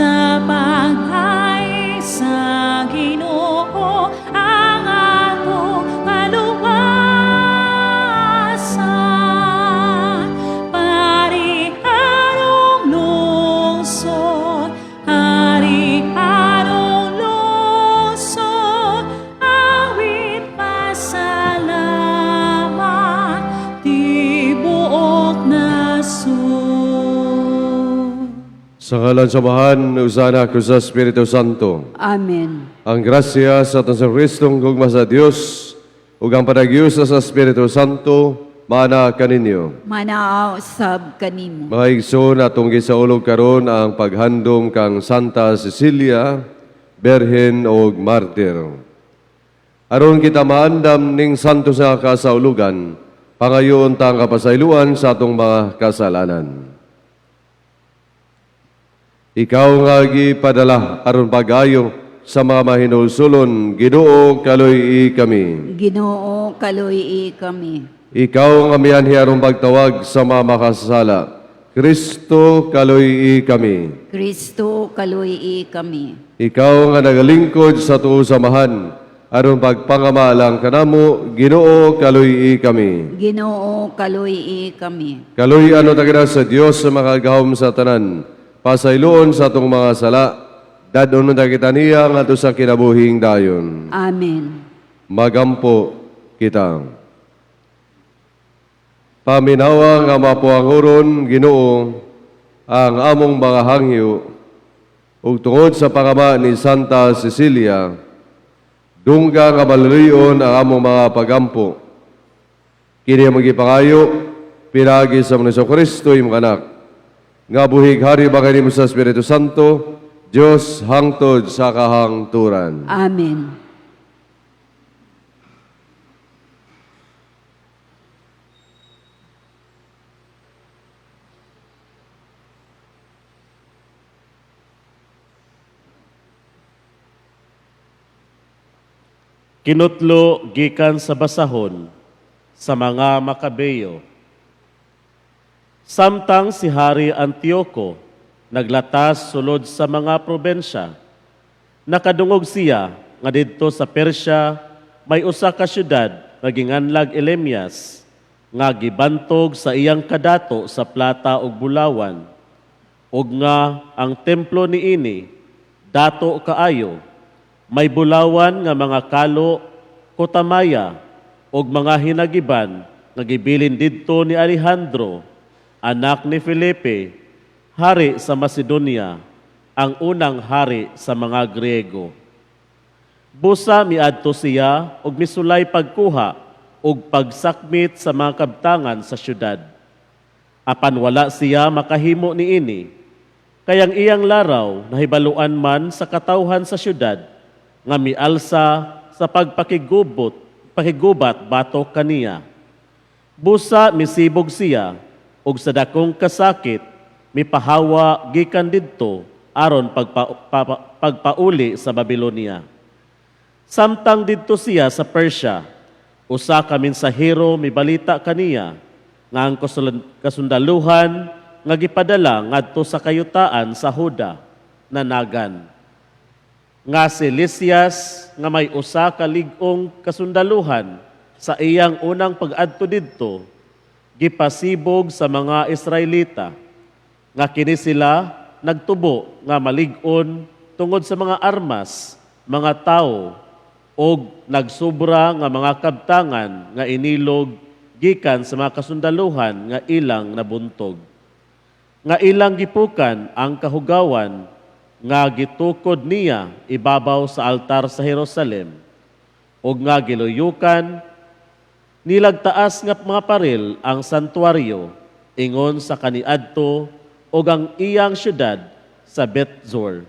Sa paghayi sa Ginoo ang atong kaluwasan. Parianong lungsod, parianong lungsod, awit pasalamat, tibuok nasod. Sa ngalan sa Amahan, ug sa Anak, ug sa Espiritu Santo. Amen. Ang grasya sa atong sa Kristong gugma sa Dios ug ang panaghiusa sa Espiritu Santo maana kaninyo. Manaa usab kanimo. Mga igsoon, atong gisaulog karon ang paghandom kang Santa Cecilia, Berhen ug Martir. Aron kita maandam ning santo sa kasaulugan, pangayoon ta ang kapasayloan sa atong mga kasalanan. Ikaw nga gipadala aron pag-ayo sa mga mahinulsulon, Ginoo, kaluy-i kami. Ginoo, kaluy-i kami. Ikaw nga mianhi aron pagtawag sa mga makasasala, Kristo, kaluy-i kami. Kristo, kaluy-i kami. Ikaw nga nagalingkod sa tuo samahan, aron pagpangamalang kanamo, Ginoo, kaluy-i kami. Ginoo, kaluy-i kami. Kaluy-an ta kita sa Dios sa makagahom sa tanan, pasayloon sa atong mga sala, dad-on ta kita niya ngadto sa kinabuhing dayon. Amen. Magampo kita. Paminawa nga mapuanguron, Ginoo, ang among mga hangyo ug tungod sa pangama ni Santa Cecilia, dungga nga maluluyon ang among mga pagampo. Kini among gipangayo, pinaagi sa among Kristo imong anak, nga buhig hari ba kanimo sa Espiritu Santo, Dios hangtod sa kahangturan. Amen. Kinutlo gikan sa basahon sa mga Makabeyo. Samtang si Hari Antioco naglatas sulod sa mga probensya, nakadungog siya nga didto sa Persia may usa ka syudad nga ginganlag Elemias nga gibantog sa iyang kadato sa plata ug bulawan, ug nga ang templo niini dato kaayo, may bulawan nga mga kalo, kotamaya ug mga hinagiban nga gibilin didto ni Alejandro, anak ni Felipe, hari sa Macedonia, ang unang hari sa mga Griego. Busa miadto siya ug misulay pagkuha ug pagsakmit sa mga kabtangan sa syudad. Apan wala siya makahimo niini, kayang iyang laraw nahibaluan man sa katawhan sa syudad nga mialsa sa pagpakigubat batok kaniya. Busa misibog siya ug sa dakong kasakit mipahawa gikan didto aron pagpauli sa Babylonia. Samtang didto siya sa Persia, usa ka mensahero mibalita kaniya nga ang kasundaluhan nga gipadala ngadto sa kayutaan sa Huda nanagan. Nga si Lysias nga may usa ka lig-ong kasundaluhan sa iyang unang pag-adto didto, gipasibog sa mga Israelita, nga kini sila nagtubo nga malig-on tungod sa mga armas, mga tawo, og nagsubra nga mga kabtangan nga inilog gikan sa mga kasundaluhan nga ilang nabuntog. Nga ilang gipukan ang kahugawan nga gitukod niya ibabaw sa altar sa Jerusalem, ug nga giluyukan nilagtaas nga mga paril ang santuaryo ingon sa kaniadto ug ang iyang syudad sa Betzor.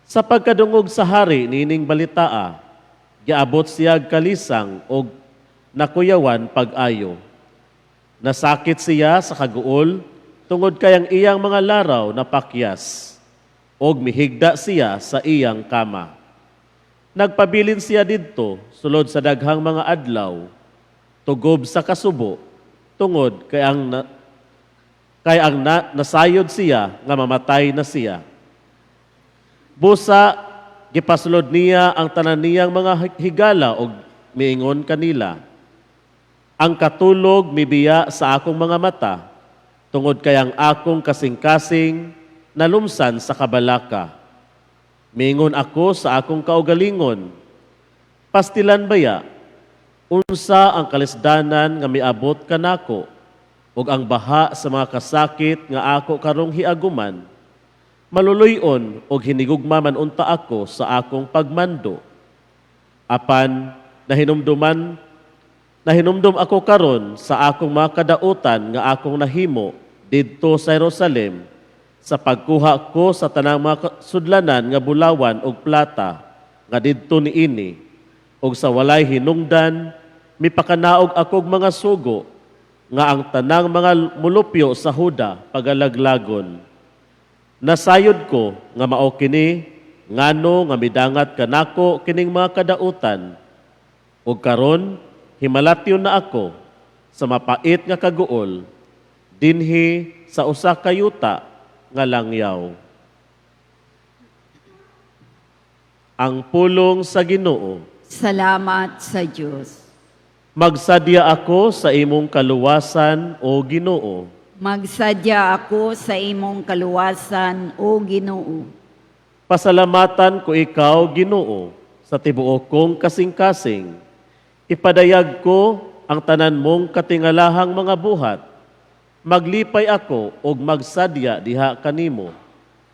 Sa pagkadungog sa hari niining balitaa, giabot siya kalisang og nakuyawan pag-ayo. Nasakit siya sa kaguol tungod kay ang iyang mga laraw na pakyas, og mihigda siya sa iyang kama. Nagpabilin siya didto sulod sa daghang mga adlaw, tugob sa kasubo, tungod kay ang Kay ang nasayod siya nga mamatay na siya. Busa gipasulod niya ang tanan niyang mga higala og miingon kanila, "Ang katulog mibiya sa akong mga mata tungod kay ang akong kasing-kasing nalumsan sa kabalaka. Miingon ako sa akong kaugalingon, pastilan baya, unsa ang kalisdanan nga miabot kanako ug ang baha sa mga kasakit nga ako karong hiaguman. Maluluy-on og hinigugma man unta ako sa akong pagmando. Apan nahinumdum ako karon sa akong mga kadautan nga akong nahimo didto sa Jerusalem sa pagkuha ko sa tanang mga sudlanan nga bulawan ug plata nga didto niini, ug sa walay hinungdan mipakanaog akog mga sugo nga ang tanang mga mulupyo sa Huda pagalaglagon. Nasayod ko nga mao kini ngano nga midangat kanako kining mga kadautan, ug karon himalatyon na ako sa mapait nga kaguol dinhi sa usa ka yuta nga langyaw." Ang pulong sa Ginoo. Salamat sa Dios. Magsadya ako sa imong kaluwasan, o Ginoo. Magsadya ako sa imong kaluwasan, o Ginoo. Pasalamatan ko ikaw, Ginoo, sa tibuok kong kasing-kasing. Ipadayag ko ang tanan mong katingalahang mga buhat. Maglipay ako og magsadya diha kanimo.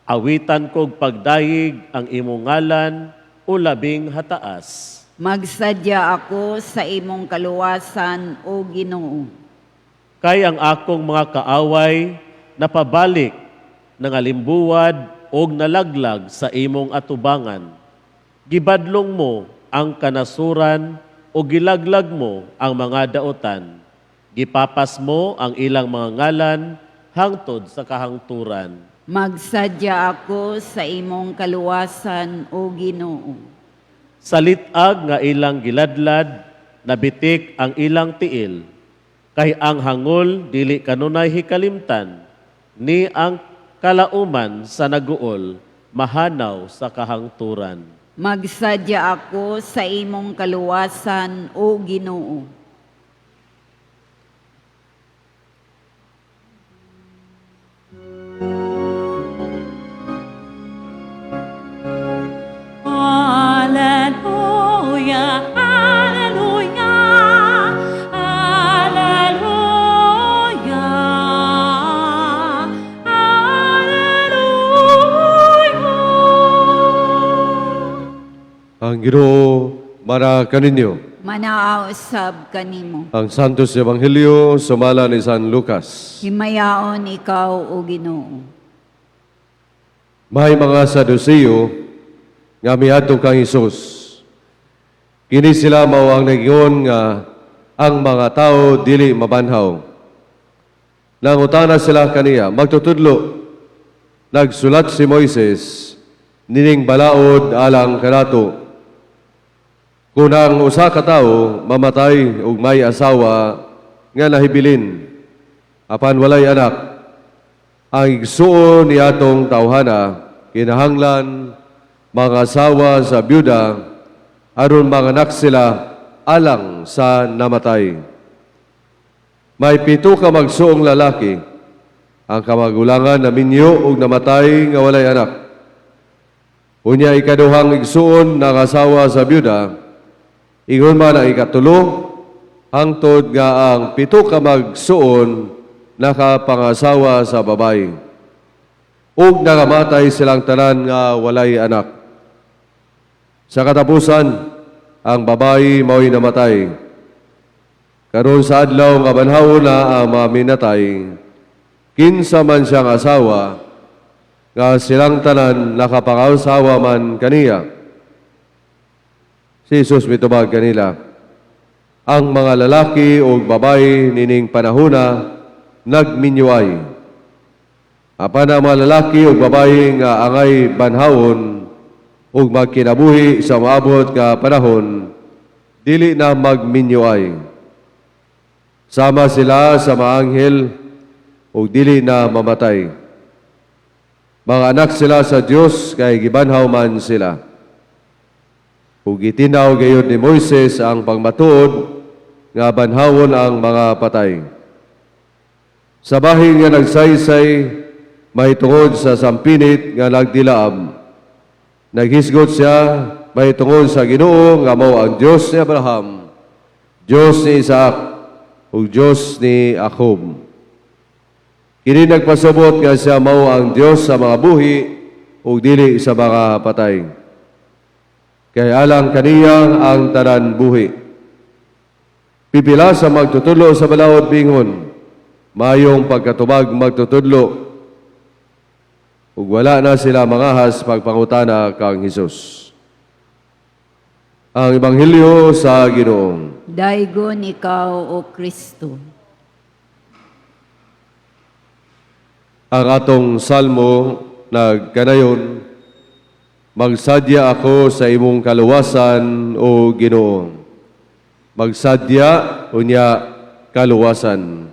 Awitan kog pagdayeg ang imong ngalan, o labing hataas. Magsadya ako sa imong kaluwasan, o Ginoo. Kay ang akong mga kaaway napabalik, nangalimbuwad og nalaglag sa imong atubangan. Gibadlong mo ang kanasuran o gilaglag mo ang mga daotan. Gipapas mo ang ilang mga ngalan hangtod sa kahangturan. Magsadya ako sa imong kaluwasan, o Ginoo. Sa lit-ag nga ilang giladlad, nabitik ang ilang tiil. Kay ang hangol dili kanunay hikalimtan, ni ang kalauman sa naguol, mahanaw sa kahangturan. Magsadya ako sa imong kaluwasan, o Ginoo. Alleluia, alleluia, alleluia, alleluia. Ang Ginoo mara kaninyo. Manaaw usab kanimo. Ang Santos Ebanghelyo sumala ni San Lucas. Himayaon ikaw, o Ginoo. May mga Saduceo nga miadto kang Hesus. Kini sila mao ang nagingon nga ang mga tao dili mabanhaw. Nangutana sila kaniya, "Magtutudlo, nagsulat si Moises nining balaod alang kanato. Kung ang usa ka tawo mamatay ug may asawa nga nahibilin, apan walay anak, ang igsuon niatong tawhana kinahanglan mangasawa sa byuda aron manganak sila alang sa namatay. May 7 ka magsuong lalaki. Ang kamagulangan naminyo ug namatay nga walay anak. Unya ikaduhang igsuon nangasawa sa byuda, ingon man ang ikatulo, hangtod nga ang 7 ka magsuon nakapangasawa sa babay. Ug nakamatay silang tanan nga walay anak. Sa katapusan, ang babae mao'y namatay. Karon sa adlaw nga banhawon na ang mga minatay, kinsa man siyang asawa, nga silang tanan nakapangasawa man kaniya?" Si Jesus mitubag kanila, "Ang mga lalaki o babae nining panahona nagminyuay. Apan ang mga lalaki o babae nga angay banhawon ug magkinabuhi sa maabot nga panahon, dili na magminyuay. Sama sila sa mga anghel. ug dili na mamatay. Mga anak sila sa Dios kay gibanhaw man sila. Ug gitin-aw gayud ni Moises ang pagmatuod nga banhawon ang mga patay. Sa bahin nga nagsaysay mahitungod sa sampinit nga nagdilaab, naghisgot siya mahitungod sa Ginoo nga mao ang Dios ni Abraham, Dios ni Isaac, ug Dios ni Jacob. Kini nagpasubot nga siya mao ang Dios sa mga buhi ug dili sa mga patay. Kay alang kaniya ang tanan buhi. Pipila sa magtutudlo sa balaod bingon, "Mayong pagkatubag, magtutudlo." Ug wala na sila mangahas pagpangutana kang Hesus. Ang Ebanghelyo sa Ginoo. Daygon ikaw, O Kristo. Ang atong salmo nagkanayon, "Magsadya ako sa imong kaluwasan, o Ginoo." Magsadya, unya kaluwasan.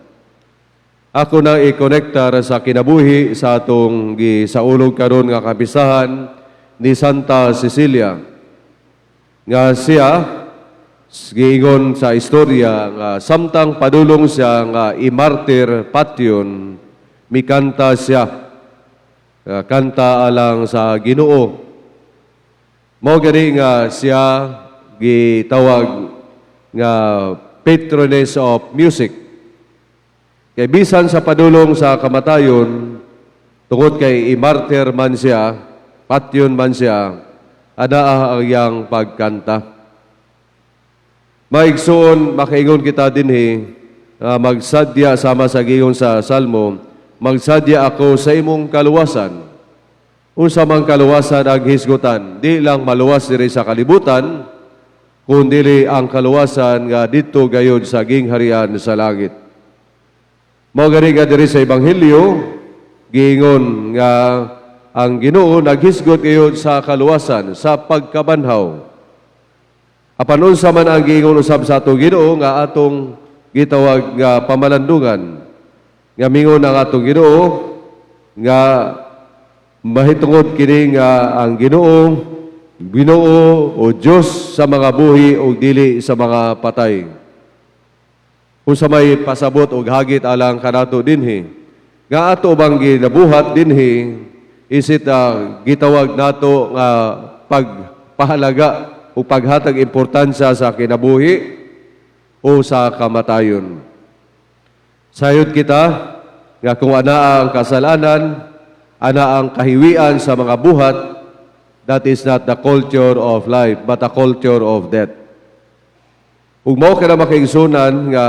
Ako nang ikonektar sa kinabuhi sa atong gisaulog karon nga kapistahan ni Santa Cecilia. Nga siya giingon sa istorya nga samtang padulong siya nga imartir patyon, mikanta siya. Nga kanta alang sa Ginoo. Mao gani nga siya gitawag nga patroness of music. Kay bisan sa padulong sa kamatayon, tungod kay imartir man siya, patyon man siya, anaa ang iyang pagkanta. Maigsuon, makaingon kita dinhi, magsadya sama sa giingon sa Salmo, "Magsadya ako sa imong kaluwasan." Unsa man kaluwasan ang hisgutan? Di lang maluwas diri sa kalibutan, kundi ang kaluwasan nga didto gayud sa gingharian sa langit. Mao gani nga diri sa Ebanghelyo, giingon nga ang Ginoo naghisgot gayud sa kaluwasan sa pagkabanhaw. Apan unsa man ang giingon usab sa atong Ginoo nga atong gitawag nga pamalandungan? Nga mingon ang atong Ginoo nga mahitungod kini nga ang Ginoo Ginoo o Dios sa mga buhi o dili sa mga patay. Unsa may pasabot og hagit alang kanato dinhi? Nga ato bang ginabuhat dinhi, is it gitawag nato nga pagpahalaga o paghatag importansya sa kinabuhi o sa kamatayon? Sayod kita nga kung anaa ang kasalanan, ana ang kahiwian sa mga buhat, that is not the culture of life, but a culture of death. Ug mao kana, mga kaigsuonan, nga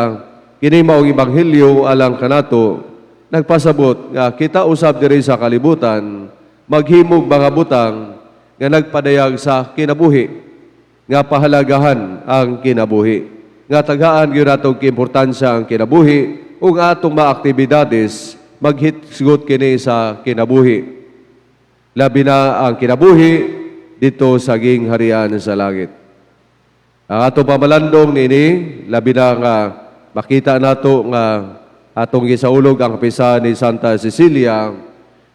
kini maong ebanghelyo alang kanato nagpasabot nga kita usab diri sa kalibutan maghimog mga butang nga nagpadayag sa kinabuhi, nga pahalagahan ang kinabuhi, nga tagaan gyud nato importansya ang kinabuhi ug atong mga aktibidades maghisgot kini sa kinabuhi, labi na ang kinabuhi didto sa gingharian sa langit. Ang atong pamalandong nini, labi na nga makita nato nga atong gisaulog ang kapistahan ni Santa Cecilia,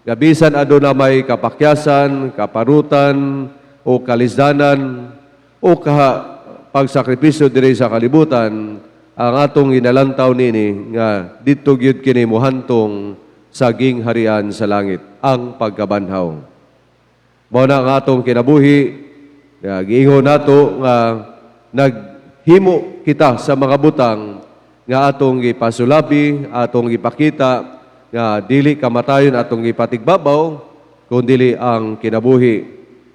nga bisan aduna may kapakyasan, kaparutan, o kalisdanan, o kaha pagsakripisyo diri sa kalibutan, ang atong ginalantaw nini nga didto gyud kini mohantong sa gingharian sa langit, ang pagkabanhaw. Mao na ang atong kinabuhi, nga giingon nato nga naghimo kita sa mga butang nga atong gipasulabi, atong gipakita nga dili kamatayon atong gipatigbabaw, kundili ang kinabuhi,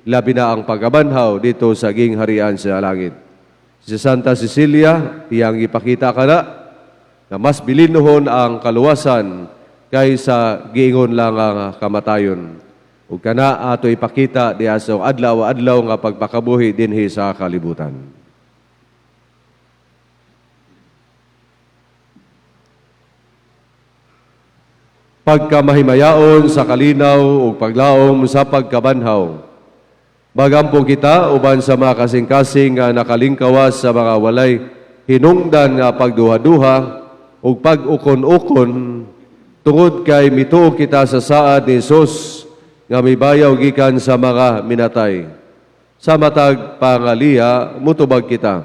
labi na ang pagkabanhaw didto sa gingharian sa langit. Si Santa Cecilia, iyang ipakita kana na mas bilinhon ang kaluwasan kaysa giingon lang ang kamatayon. Ug kana ato ipakita diha sa adlaw-adlaw nga pagpakabuhi dinhi sa kalibutan. Pagkamahimayaon sa kalinaw ug paglaom sa pagkabanhaw. Magampo kita uban sa mga kasing-kasing nga nakalingkawas sa mga walay hinungdan nga pagduha-duha ug pag-ukon-ukon. Tungod kay mituo kita sa saad ni Jesus nga mibayaw gikan sa mga minatay. Sa matag pangaliya, mutubag kita.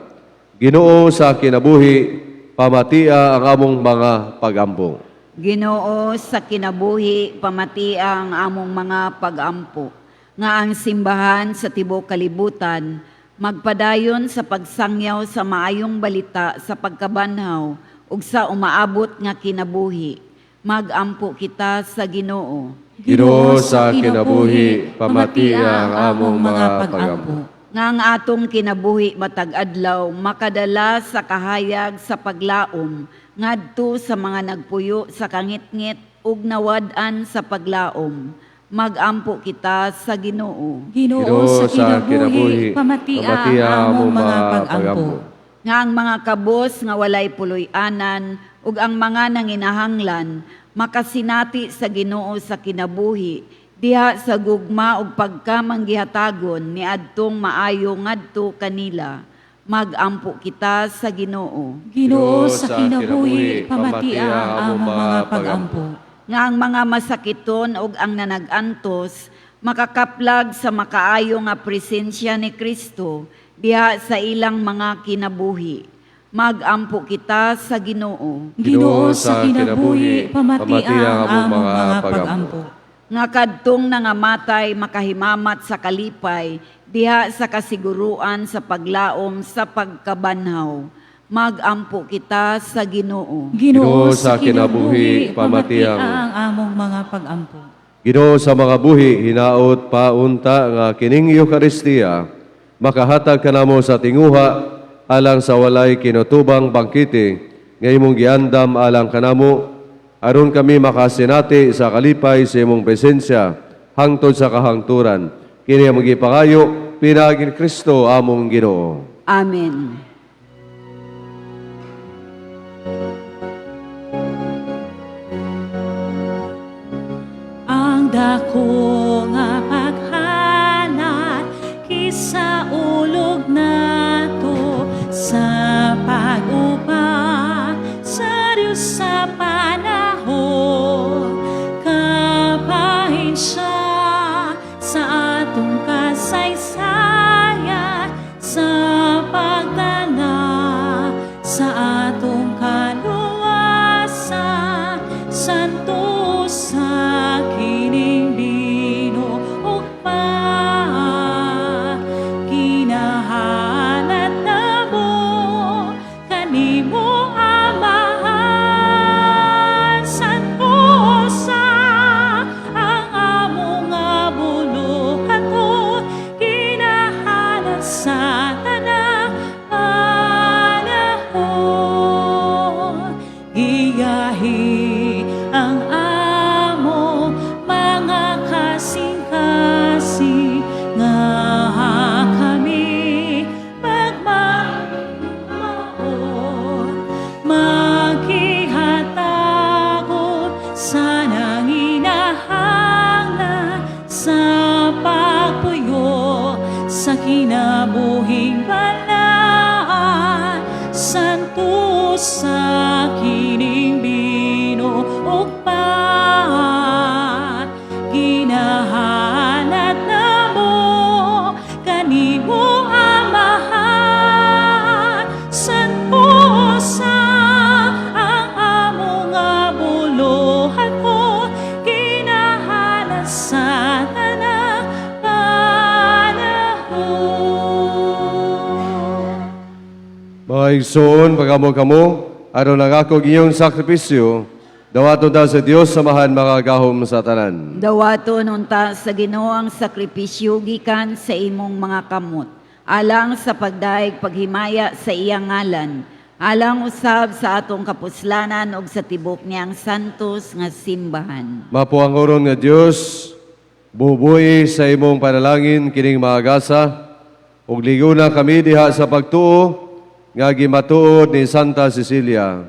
Ginoo sa kinabuhi, pamatia ang among mga pagampo. Ginoo sa kinabuhi, pamatia ang among mga pagampo, nga ang simbahan sa tibuok kalibutan magpadayon sa pagsangyaw sa maayong balita sa pagkabanhaw ug sa umaabot nga kinabuhi. Magampo kita sa Ginoo. Ginoo sa kinabuhi, pamatia ang among mga pagampo. Nga ang atong kinabuhi matag adlaw makadala sa kahayag sa paglaom ngadto sa mga nagpuyo sa kangitngit ug nawad-an sa paglaom. Magampo kita sa Ginoo. Ginoo sa kinabuhi, pamatia ang among mga pagampo. Nga ang mga kabos nga walay puloy-anan ug ang mga nanginahanglan makasinati sa Ginoo sa kinabuhi diha sa gugma ug pagkamanggihatagon niadtong maayo ngadto kanila. Magampo kita sa Ginoo. Ginoo sa kinabuhi, pamatia ang among mga pagampo. Nga ang mga masakiton ug ang nanagantos makakaplag sa makaayo nga presensya ni Kristo diha sa ilang mga kinabuhi. Magampo kita sa Ginoo. Ginoo sa kinabuhi, pamatia ang among mga pagampo. Nga kadtong nangamatay makahimamat sa kalipay diha sa kasiguruan sa paglaom sa pagkabanhaw. Magampo kita sa Ginoo. Ginoo sa kinabuhi, pamatia ang among mga pagampo. Ginoo sa mga buhi, hinaot paunta nga kining Eukaristiya, makahatag kanamo sa tinguha alang sa walay kinutubang bangkete nga imong giandam alang kanamo, aron kami makasinati sa kalipay sa imong presensya hangtod sa kahangturan. Kini among gipangayo pinaagi ni Kristo among Ginoo. Amen. Ang dako nga paghanat kisa ulog nato sa pag-upa sa Diyos sa panahon kapahin siya sa atong kasaysayan sa pagdala sa atong kaluwasan. Santo sa kining bino ug pa kinahanat namo kanimo, Amahan. Santo sa ang among nga buluhaton kinahanan sa tanang panahon. Giyahi ang among mga kasing-kasing nga kami pagmamaon maghihatagod sa nanginahanglan sa pagpuyo sa kinabuhing balaan. Santo sa kining bino ug pat ginahanat namo kanimo, Amahan. Santo sa ang among nga buluhaton kinahanan sa tanang panahon. Mga igsoon, pagamo kamo, aron ang akong iyong sakripisyo, dawaton ta sa Dios samahan makagahom sa tanan. Dawaton unta sa Ginoo ang sakripisyo gikan sa imong mga kamot, alang sa pagdaig paghimaya sa iyang ngalan, alang usab sa atong kapuslanan ug sa tibok niyang santos nga simbahan. Mapuangoron nga Dios, bubuhi sa imong panalangin kining mga gasa, ug liguna kami diha sa pagtuo nga gimatuod ni Santa Cecilia,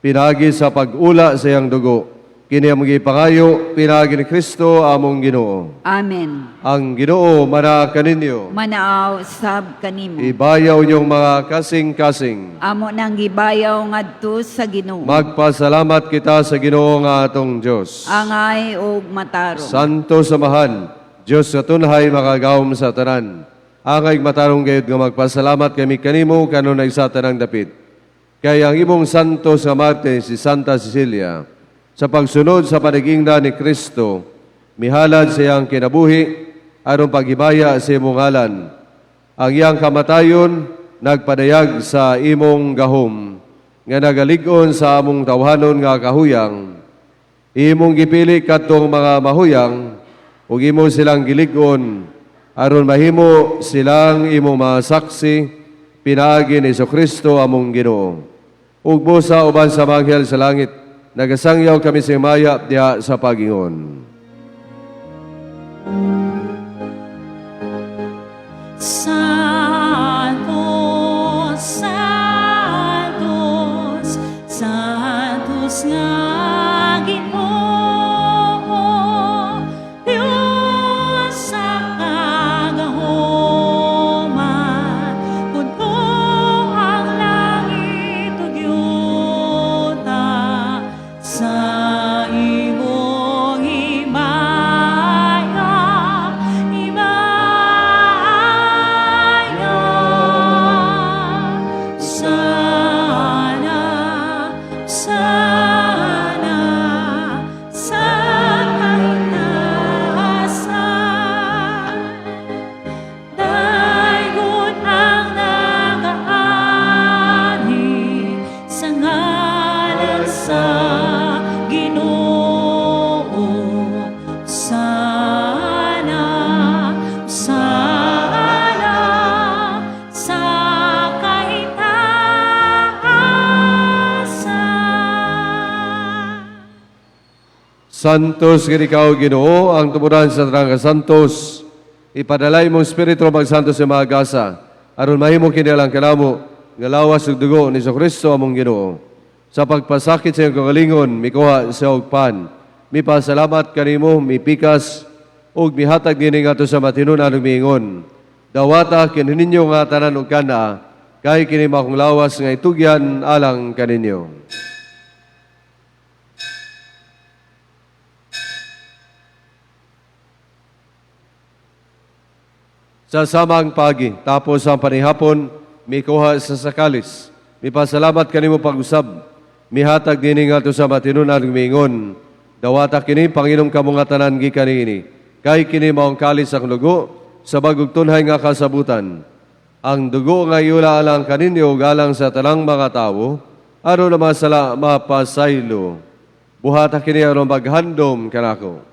pinagi sa pag-ula sa iyang dugo. Kini among gipangayo pinaagi ni Kristo among Ginoo. Amen. Ang Ginoo mana kaninyo. Manaaw sab kanimo. Ibayaw inyong mga kasing-kasing. Amo nang gibayaw ngadto sa Ginoo. Magpasalamat kita sa Ginoo nga atong Dios. Angay og matarong. Santo Samahan, Dios sa tunhay makagawom sa tanan. Angay matarong gayud nga magpasalamat kami kanimo kanunay sa tanang dapit. Kay ang imong santo sa Marte si Santa Cecilia sa pagsunod sa panigingna ni Kristo, mihalad sa iyang kinabuhi aron paghimaya sa imong ngalan. Ang iyang kamatayon nagpadayag sa imong gahom nga nagalig-on sa among tawhanon nga kahuyang. Imong gipili kadtong mga mahuyang ug imo silang gilig-on aron mahimo silang imong mga saksi pinaagi ni Kristo among Ginoo. Ug busa uban sa mga anghel sa langit, nagasangyaw kami sa himaya diha sa pagingon. Santo, Santos, Santos nga Ginoo, Dios sa kagahoman, puno ang langit ug yuta sa imong himaya, himaya. Sana, sana, sa kahitasan, daygon ang nagaanhi sa ngalan sa Ginoo. Sana, sana, sa kahitasan. Santos gid ikaw Ginoo, ang tumuran sa tanang kasantos. Ipadala imong espiritu magsantos sa mga gasa aron mahimo kini alang kanamo nga lawas ug dugo ni Kristo among Ginoo. Sa pagpasakit sa iyang kaugalingon, mikuha siya og pan. Mipasalamat kanimo, mipikas ug mihatag niini ngadto sa matinunan ug miingon: Dawata kini ninyo nga tanan ug kana, kay kini mao akong lawas nga itugyan alang kaninyo. Sa samang pagi, tapos ang panihapon, mikuha sa sakalis. Mipasalamat kanimo pag-usab. Mihatag niini ngadto sa matinunan ug miingon: Dawata kini, panginom kamo nga tanan gikan niini. Kay kini mao ang kalis sa dugo sa bagong tunhay nga kasabutan. Ang dugo nga iula alang kaninyo ug alang sa tanang mga tawo, aron ang mga sala mapasaylo. Buhata kini aron maghandom kanako.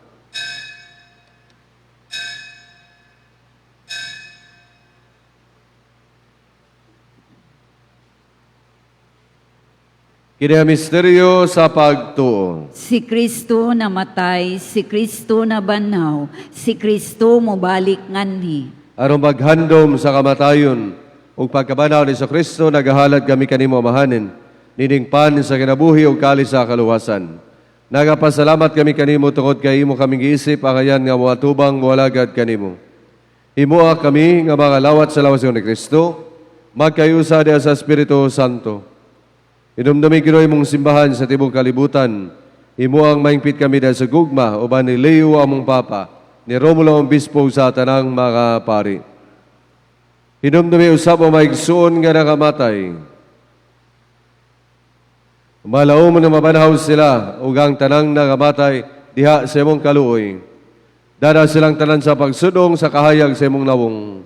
Kini ang misteryo sa pagtuo. Si Kristo namatay, si Kristo nabanhaw, si Kristo mobalik nganhi. Aron maghandom sa kamatayon ug pagkabanhaw ni Kristo, nagahalad kami kanimo, Amahanin, nining pan sa kinabuhi ug kalis sa kaluwasan. Nagapasalamat kami kanimo tungod kay imo kaming giisip angayan nga moatubang moalagad kanimo. Himoa kami nga mga lawat sa lawas ni Kristo, magkayusa diha sa Espiritu Santo. Hinumdumi, Ginoo, imong simbahan sa tibok kalibutan. Himoang mahingpit kami dahil sa gugma uban ni Leo among Papa, ni Romulo ang Bispo sa tanang mga pari. Hinumdumi usab ang mga igsuon nga nakamatay. Malaom na mabanhaw sila ug ang tanang nakamatay diha sa imong kaluoy. Dara silang tanan sa pagsudong sa kahayag sa imong nawong.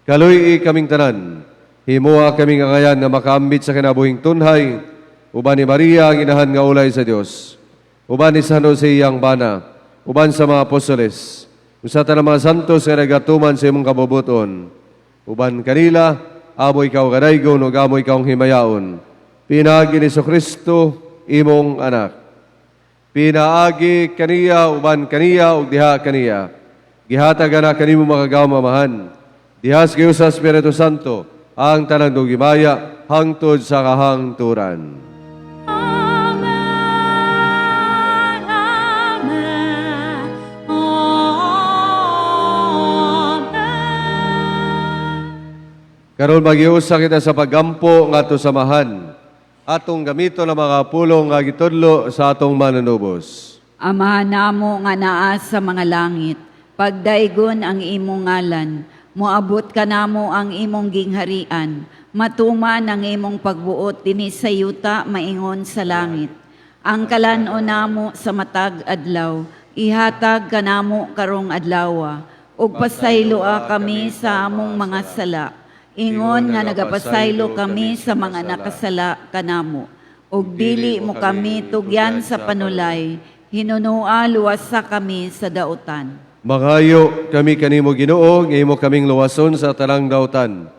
Kaluy kaming tanan. Himoa kaming angayan nga makaambit sa kinabuhing tunhay, uban ni Maria ang inahan nga ulay sa Dios, uban ni San Jose iyang bana, uban sa mga apostoles, usa tanang mga santos nga nagatuman sa imong kabubuton. Uban kanila, amo ikaw kadaygon ug amo ikaw himayaon. Pinaagi ni Kristo imong anak. Pinaagi kaniya, uban kaniya, ug diha kaniya. Gihatag ana kanimo makagawom Amahan, diha sa sa Espiritu Santo, ang tanang dugimaya hangtod sa kahangturan. Amen. Karon maghiusa kita sa pagampo ngadto sa Amahan. Atong gamiton ang mga pulong nga gitudlo sa atong manunubos. Amahan namo nga naa sa mga langit, pagdaygon ang imong ngalan, moabot kanamo ang imong gingharian, matuman ang imong pagbuot dinhi sa yuta maingon sa langit. Ang kalan-on namo sa matag adlaw, ihatag kanamo karong adlawa, ug pasayloa kami sa among mga sala. Ingon nga nagapasaylo kami sa mga nakasala kanamo. Ug dili mo kami tugyan sa panulay, hinunoa luwasa kami sa dautan. Mangayo kami kanimo, Ginoo, nga imo kaming luwason sa tanang dautan.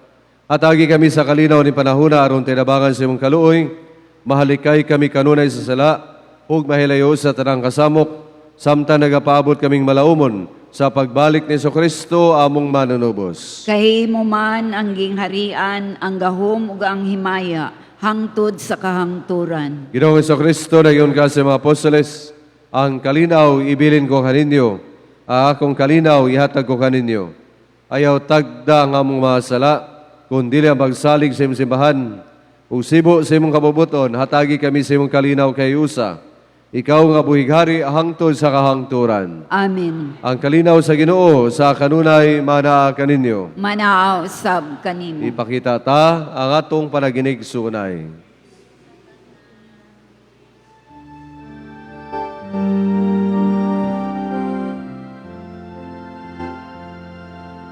Hatagi kami sa kalinaw ni panahuna aron tinabangan sa imong kaluoy, mahalikay kami kanunay sa sala ug mahilayo sa tanang kasamok, samtang nagapaabot kaming malaumon sa pagbalik ni Kristo among manunubos. Kay imo man ang gingharian, ang gahom ug ang himaya, hangtod sa kahangturan. Ginoong Kristo, nag-ingon ka sa mga apostoles, "Ang kalinaw ibilin ko kaninyo, ang akong kalinaw ihatag ko kaninyo. Ayaw tagda ang among mga sala, kundi ang pagsalig sa imong simbahan. Ug sibo sa imong kabubuton, hatagi kami sa imong kalinaw kay usa. Ikaw nga buhig hari hangtod sa kahangturan." Amen. Ang kalinaw sa Ginoo sa kanunay manaa kaninyo. Manaa usab kanimo. Ipakita ta ang atong panaginigsunay.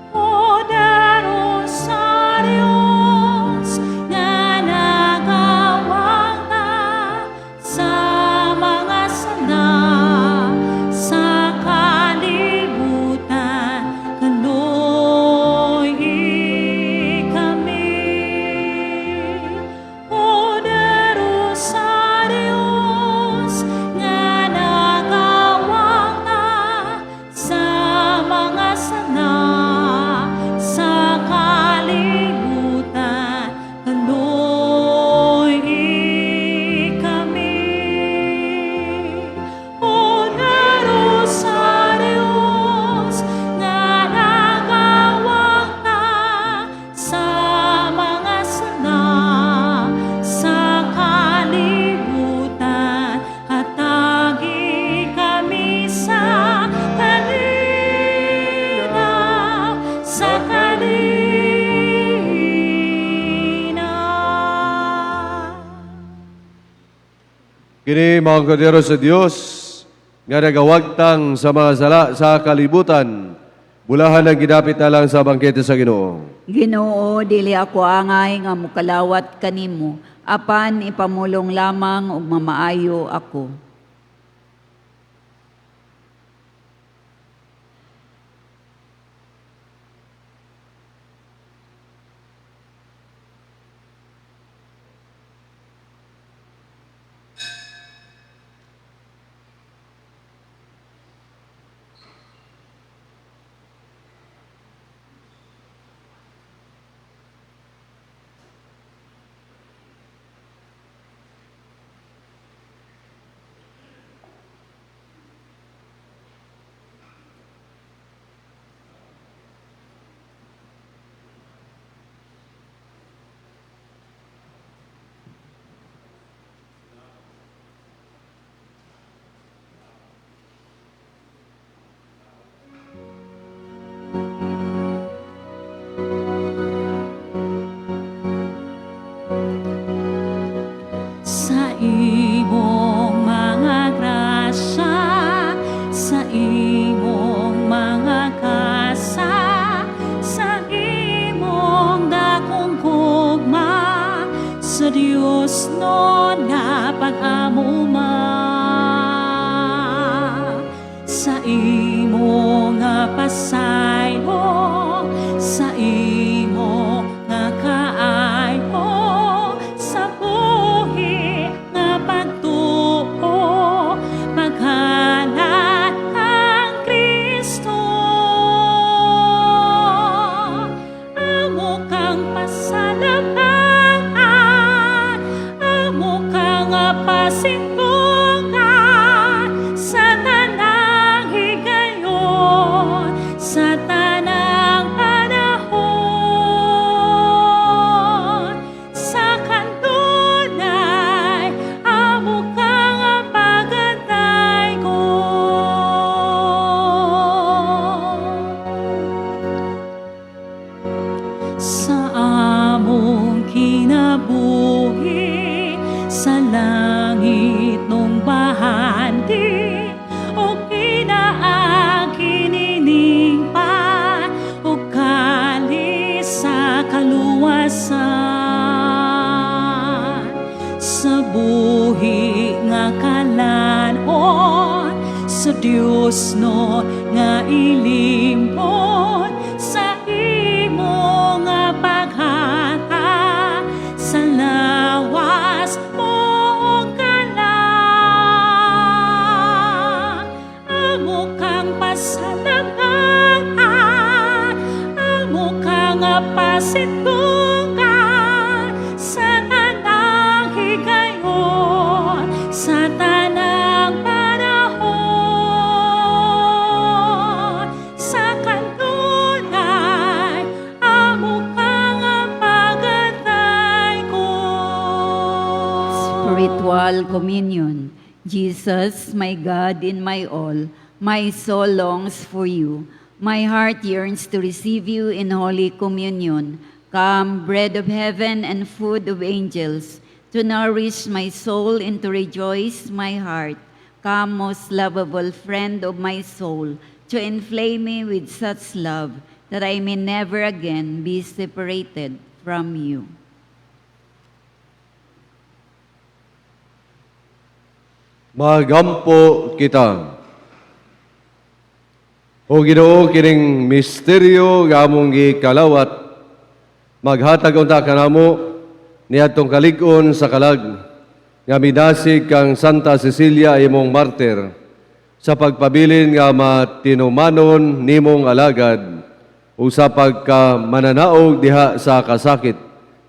Poderosa Dios nga nagawagta sa mga sala sa kalibutan, kaluoyi kami. Poderosa Dios nga nagawagta sa mga sala sa kalibutan, kaluoyi kami. Poderosa Dios nga nagawagta sa mga sala sa kalibutan, hatagi kami sa kalinaw, sa kalinaw. Kini mga kordero sa Dios nga nagawagtang sa mga sala sa kalibutan. Bulahan ang gidapit na lang sa bangkete sa Ginoo. Ginoo, dili ako angay nga mukalawat kanimo, apan ipamulong lamang ug mamaayo ako. Sa imong mga grasya, sa imong mga kasa, sa imong dakong gugma, sa Dios no nga pag-amuma. Sa imo nga pasaylo, sa imo nga kaayo, sa buhi nga pagtuo, paghalad kang Kristo. Amo kang pasalamatan, amo kang pasingko. Dios no nga ilimpon sa imo nga paghata sa lawas mo og kalag. Amo kang pasalamatan, amo kang pasitunggan sa tanang higayon, sa tanang panahon, sa kanunay, amo kang pagatay ko. Spiritual Communion. Jesus, my God in my all, my soul longs for you. My heart yearns to receive you in Holy Communion. Come, bread of heaven and food of angels, to nourish my soul and to rejoice my heart. Come, most lovable friend of my soul, to inflame me with such love that I may never again be separated from you. Magampo kita. O Ginoo, kining misteryo nga among gikalawat, maghatag unta kanamo niadtong kalig-on sa kalag nga midasig kang Santa Cecilia imong martir sa pagpabilin nga matinumanon nimong alagad ug sa pagkamananaog diha sa kasakit.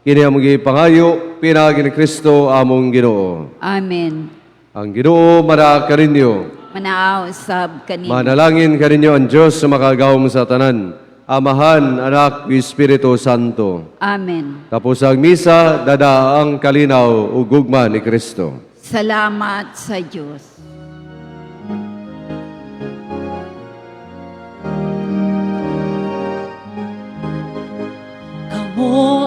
Kini among gipangayo pinaagi ni Kristo among Ginoo. Amen. Ang Ginoo mara kaninyo. Manaaw sab kanimo. Manalangin kaninyo ang Dios sa makagawom sa tanan, Amahan, Anak, ug Espiritu Santo. Amen. Tapos ang misa, dada ang kalinaw ug gugma ni Kristo. Salamat sa Diyos. Kamo